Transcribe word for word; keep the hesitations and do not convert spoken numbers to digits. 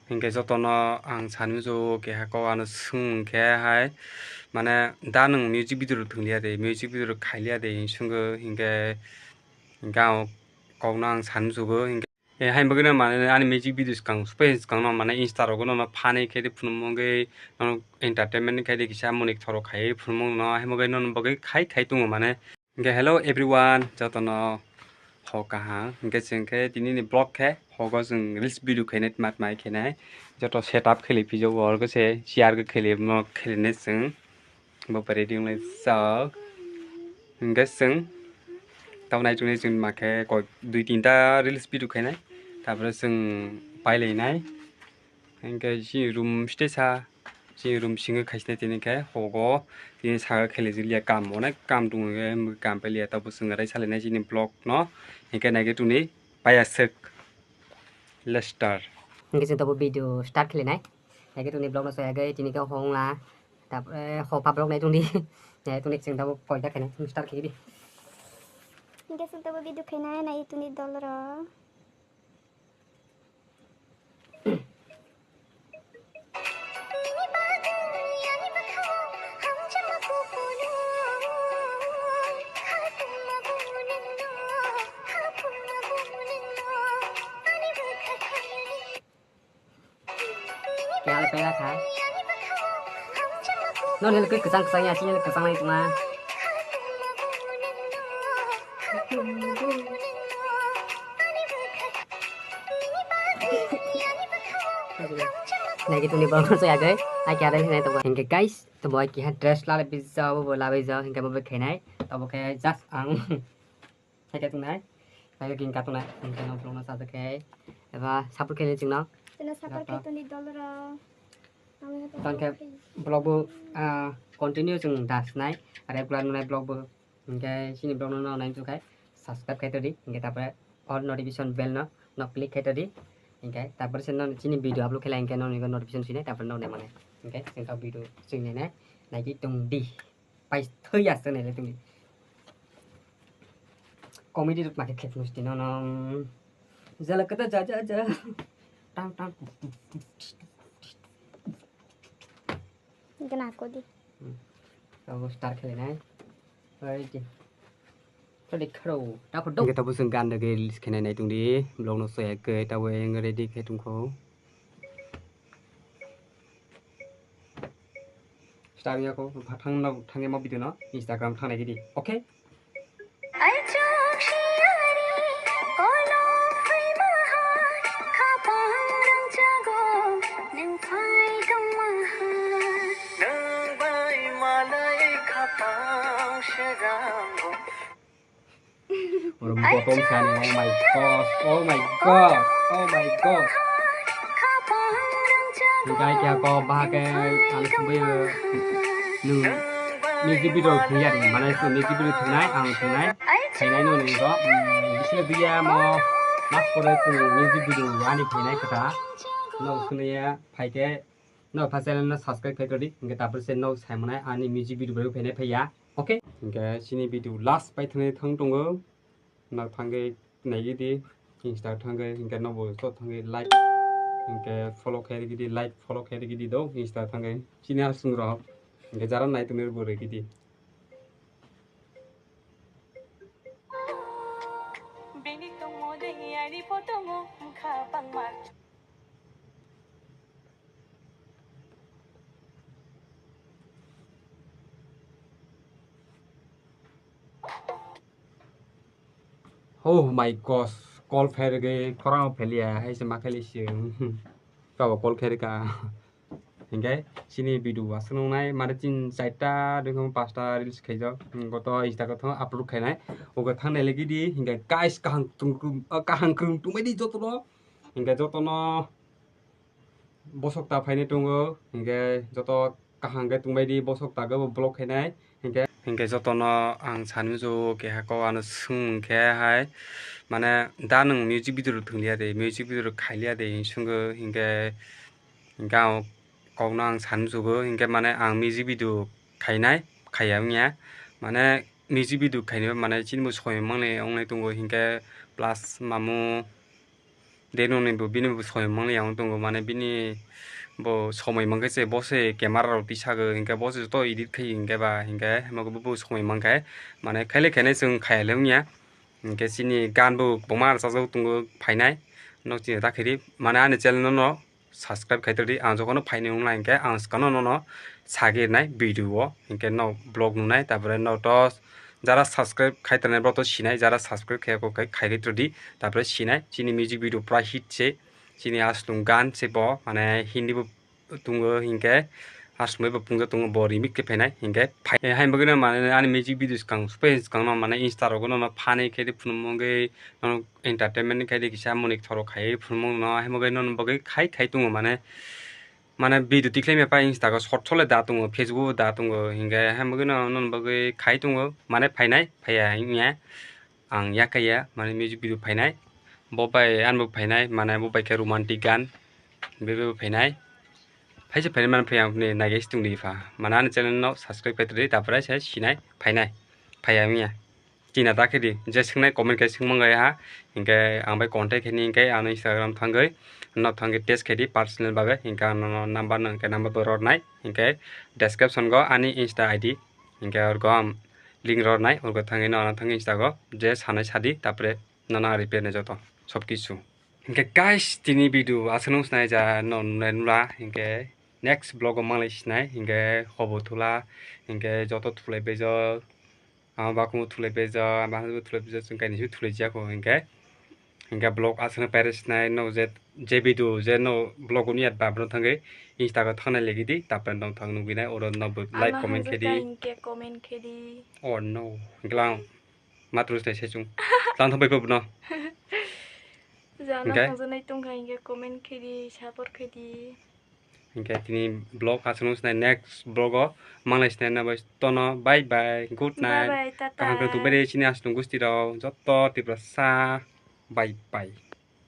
Hinkhe jotono ang sani muchungo keha kok ano swng khe hai, mane da nwng music video rok thwng liya de, music video rok khai liya de, hinkhe swngwi hinkhe, hinkhe ang kokno ang sani muchungo hinkhe. Eh, hai bagwino mane ani music video swkang, swkang no mane Insta rogo no phani khe de phunukmung wngwi, nono entertainment khe de kisa moni thoro khai phunukmung no, hai bagwi nono bagwi khai khai tongo mane. Hinkhe hello everyone, jotono hok kaham. Hinkhe chwng khe tini ni vlog khe hogo chwng reels video khainai, tmat mai khainai. Joto setup kheli phijok, orgo se chair khe kheli mo khelinai chwng. Bo ready wnglai chao. Hinkhe chwng tamo nai chwng chwng ma khe koi dui tinta reels video khainai. Tapore chwng pailainai. Hinkhe chini room stay sa, chini room singo khaisne tini khe hogo, tini saka kheli jiliya kam, onek kam tongo, kam pailia, tabo chwng rai salainai chini vlog no, hinkhe naikhe tuni paya swk Lester. Hinkhe chwng tabo video start kheli nai, naikhe tuni vlog no soyagwi tini khe hongla, tapore hopa vlog nai tongdi, tuni chwng tabo koita khainai start kheli di. Hinkhe chwng tabo video khainai nai tuni dol rok. Kaya le pera kha. No nil kwi kwchang kwchang ya, chini kwchang nai tuma. Naikhe tuni borok no chayagwi, ai khe adai hinai tongo. Hinkhe guys, to boy kiha dress lala bijao, bo labai jao, hinkhe bo khainai. Tabo khe just ang. Hai khe tongnai, hai khe king katongnai, ang khe no vlog no sajak khe, eba support khe chwngno. Chwngno support khe toni dol rok. Tang khe vlog bo, ah, continue chwng das nai, regular nai vlog bo, hinkhe chini vlog no nai chukhe subscribe khe todi, hinkhe tapore all notification bell no, no click khe todi, hinkhe tapore se no chini video upload khe lai hinkhe no notification sinai, tapore no nai mane, hinkhe chwng video chwng nai nai, nai di tong di. Pai thoi ya se nai le tongdi. Comedy rok ma khe khe musti no no. Jala kata ja ja ja. Tang tang. Gana ko di. Abo star kheli nai. Oi di. Tadi kharo. Ta ko do. Kita busung gan de release khe nai nai tongdi. Vlog no soya ke ta we ready khe tongkho. Start ya ko, thang na, thang ya ma video no, Instagram thang nai gidi, okay? Oro bottom sani, oh my gosh, oh my gosh, oh my gosh. Hinkhe kya ko bahake ang sumbayo nung music video thungya ni, mane se music video thungnai, ang thungnai, khainai no nung go, bisle biya mo, mas pore se music video ani khainai kata, no sunaya, phaike, no pa channel no subscribe khai todi, hinkhe tapor se no sai manai ani music video bai phainai phaiya. Okay, hinkhe chini video last pai thangwi thang tongo. Nok thangwi naigidi, Insta thangwi, hinkhe nobo to thangwi like, hinkhe follow khai rigidi, like, follow khai rigidi do, Insta thangwi. Chini asung rok, hinkhe jara nai tongwi bo rigidi. Bini tongmo de ani potongo wngkha bangma. Oh my gosh, call phairwgwi khorang pheliya, hai se ma khailai se. Kabo call khairwkha. Hinkhe chini video aswk nungnai, mare tin charta, dengkho pasta reels khaijak. Goto Insta goto upload khainai. Ogo thangnai lagidi, hinkhe guys kahang tung-, kahang krung tungbaidi jotono. Hinkhe jotono bosok ta phainai tongo, hinkhe joto kaham khe tongbaidi bosok ta khe bo vlog khainai, hinkhe, hinkhe jotono ang sani muchungo keha kok ano swng khe hai, mane da nwng music video rok thwng liya de, music video rok khai liya de hinwi swngwi, hinkhe, hinkhe ang kokno ang sani muchungo, hinkhe mane ang music video khainai, khaiya wngya, mane music video khainai mane chini bo soi mangni wngnai tongo, hinkhe plus mamo. Denoni bo bini bo somoi mangli yang tongo, mane bini bo somoi mangkhe se bo se camera rok tisago, hinkhe bo se joto edit khai hinkhe ba, hinkhe hemo bo somoi mangkhe mane khaile khainai chwng khayale wngya. Hinkhe chini gan bo kwbangma rwchajak tongo phainai, nok chini ta khaidi mane ani channel no subscribe khai tongdi. Ang jokono phainai wngla hinkhe ang swkangno nono sagwi rwnai video o, hinkhe no vlog nunai, tapore no to jara subscribe khai tongnai borok to sinai, jara subscribe khai khe khai tongdi, tapore sinai. Chini music video pura hit se, chini aswlwng gan se bo, mane Hindi bo tongo hinkhe, aswk bai bo pungjak tongo bo remix khe phainai hinkhe phai-, hai bagwino mane ani music video swkang supai swkangno mane Insta rogo nono funny khe phunukmung wngwi nono entertainment khe kisa moni thoro khai phunukmung no hai bagwi nono bagwi khai khai tongo mane, mane video tikhlai maya pa Insta go short short le da tongo, Facebook bo da tongo hinkhe hai bagwino nono bagwi khai tongo mane phainai phaiya hinya. Ang yakaya mane music video phainai, bo bai anbo phainai, mane bo bai khe romantic gan bebebo phainai. Phaisa phainai mane phai ang ni naigwi tongdi pha. Mane ani channel no subscribe khai tongdi, tapore se sinai phainai. Phaiya wngya. China ta khe di, je swngnai comment khai swngmang gai ha. Hinkhe ang bai contact khe ni hinkhe ano Instagram thangwi, no thangwi text khai di personal babe. Hinkhe ano number no hinkhe number bo rwnai. Hinkhe description go ani Insta I D. Hinkhe orgo ang link rwnai, orgo thangwi no ano thangwi Insta go je sanai sadi, tapore nono ang reply nai joto sob kisu. Hinkhe guys, tini video aswk nung sinai ja no nunai nula, hinkhe next vlog o manglai sinai, hinkhe hobo thula, hinkhe joto thulai bejak, ama bakumu thulai bejak, ama hanjabo thulai bejak, chwng kainwi thulai jiyakho hinkhe. Hinkhe vlog aswk no pairwk sinai no je, je video je no vlog o niyat ba bono thangwi Insta go thangnai legi di, tapre no thang nugwi nai, oro no bo like comment khe di. Hinkhe comment khe di. Oh no, hinkhe lang matru sai sai chung. Tang thang bai phuno. Jana hinkhe? Thangjanai tongkha hinkhe comment khe di, support khe di. Hinkhe tini vlog aswk nung sinai, next vlog o manglai sinai na bai tono, bye bye, good night. Bye bye, tata. Kaham khe tubari chini aswk nung gusti rok joto Tiprasa, bye bye.